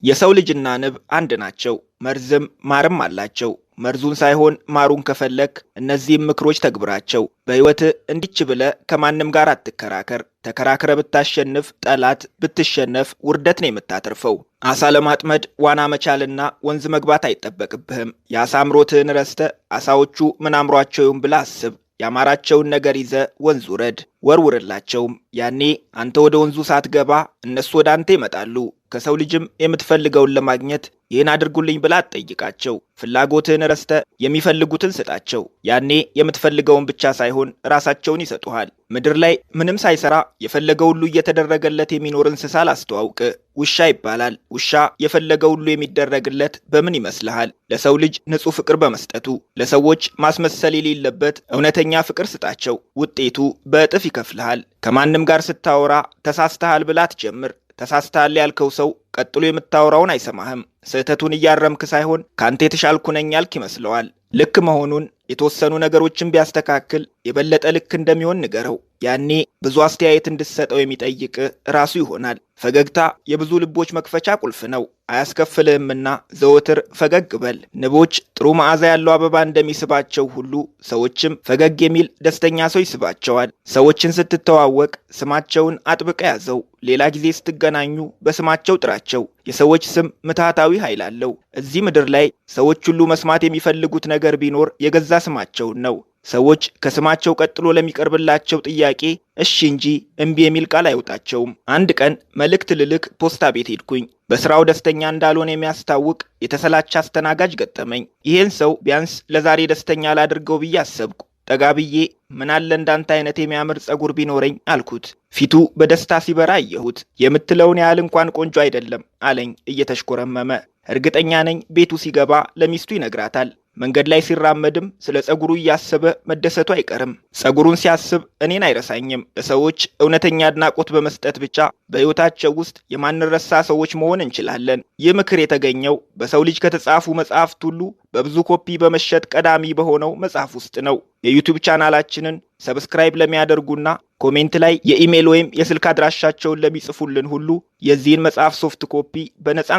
የሰው ልጅና ንብ አንድ ናቸው። መርዝም ማርም አላቸው። መርዙን ሳይሆን ማሩን ከፈለክ እነዚህም ምክሮች ተግብራቸው። በሕይወት እንዲች ብለህ ከማንም ጋር አትከራከር። ተከራክረህ ብታሸንፍ ጠላት፣ ብትሸነፍ ውርደት ነው የምታተርፈው። አሳ ለማጥመድ ዋና መቻልና ወንዝ መግባት አይጠበቅብህም። የአሳ አምሮትህን ረስተህ አሳዎቹ ምን አምሯቸው ይሁን ብለህ አስብ። ያማራቸውን ነገር ይዘህ ወንዝ ውረድ፣ ወርውርላቸውም። ያኔ አንተ ወደ ወንዙ ሳትገባ እነሱ ወደ አንተ ይመጣሉ። ከሰው ልጅም የምትፈልገውን ለማግኘት ይህን አድርጉልኝ ብለህ አትጠይቃቸው። ፍላጎትህን ረስተህ የሚፈልጉትን ስጣቸው። ያኔ የምትፈልገውን ብቻ ሳይሆን ራሳቸውን ይሰጡሃል። ምድር ላይ ምንም ሳይሰራ የፈለገ ሁሉ እየተደረገለት የሚኖር እንስሳ ላስተዋውቅ፣ ውሻ ይባላል። ውሻ የፈለገ ሁሉ የሚደረግለት በምን ይመስልሃል? ለሰው ልጅ ንጹሕ ፍቅር በመስጠቱ። ለሰዎች ማስመሰል የሌለበት እውነተኛ ፍቅር ስጣቸው። ውጤቱ በእጥፍ ይከፍልሃል። ከማንም ጋር ስታወራ ተሳስተሃል ብለህ አትጀምር። ተሳስተሃል ያልከው ሰው ቀጥሎ የምታወራውን አይሰማህም። ስህተቱን እያረምክ ሳይሆን ከአንተ የተሻልኩ ነኝ ያልክ ይመስለዋል። ልክ መሆኑን የተወሰኑ ነገሮችን ቢያስተካክል የበለጠ ልክ እንደሚሆን ንገረው። ያኔ ብዙ አስተያየት እንድትሰጠው የሚጠይቅ ራሱ ይሆናል። ፈገግታ የብዙ ልቦች መክፈቻ ቁልፍ ነው። አያስከፍልህምና ዘወትር ፈገግ በል። ንቦች ጥሩ መዓዛ ያለው አበባ እንደሚስባቸው ሁሉ ሰዎችም ፈገግ የሚል ደስተኛ ሰው ይስባቸዋል። ሰዎችን ስትተዋወቅ ስማቸውን አጥብቀህ ያዘው። ሌላ ጊዜ ስትገናኙ በስማቸው ጥራቸው። የሰዎች ስም ምትሃታዊ ኃይል አለው። እዚህ ምድር ላይ ሰዎች ሁሉ መስማት የሚፈልጉት ነገር ቢኖር የገዛ ስማቸውን ነው። ሰዎች ከስማቸው ቀጥሎ ለሚቀርብላቸው ጥያቄ እሺ እንጂ እምቢ የሚል ቃል አይወጣቸውም። አንድ ቀን መልእክት ልልክ ፖስታ ቤት ሄድኩኝ። በስራው ደስተኛ እንዳልሆነ የሚያስታውቅ የተሰላቸ አስተናጋጅ ገጠመኝ። ይህን ሰው ቢያንስ ለዛሬ ደስተኛ ላድርገው ብዬ አሰብኩ። ጠጋ ብዬ "ምን አለ እንዳንተ አይነት የሚያምር ጸጉር ቢኖረኝ" አልኩት። ፊቱ በደስታ ሲበራ አየሁት። "የምትለውን ያህል እንኳን ቆንጆ አይደለም" አለኝ እየተሽኮረመመ። እርግጠኛ ነኝ ቤቱ ሲገባ ለሚስቱ ይነግራታል። መንገድ ላይ ሲራመድም ስለ ጸጉሩ እያሰበ መደሰቱ አይቀርም። ጸጉሩን ሲያስብ እኔን አይረሳኝም። ለሰዎች እውነተኛ አድናቆት በመስጠት ብቻ በሕይወታቸው ውስጥ የማንረሳ ሰዎች መሆን እንችላለን። ይህ ምክር የተገኘው በሰው ልጅ ከተጻፉ መጽሐፍት ሁሉ በብዙ ኮፒ በመሸጥ ቀዳሚ በሆነው መጽሐፍ ውስጥ ነው። የ YouTube ቻናላችንን subscribe ለሚያደርጉና comment ላይ የኢሜይል ወይም የስልክ አድራሻቸውን ለሚጽፉልን ሁሉ የዚህን መጽሐፍ soft copy በነጻ።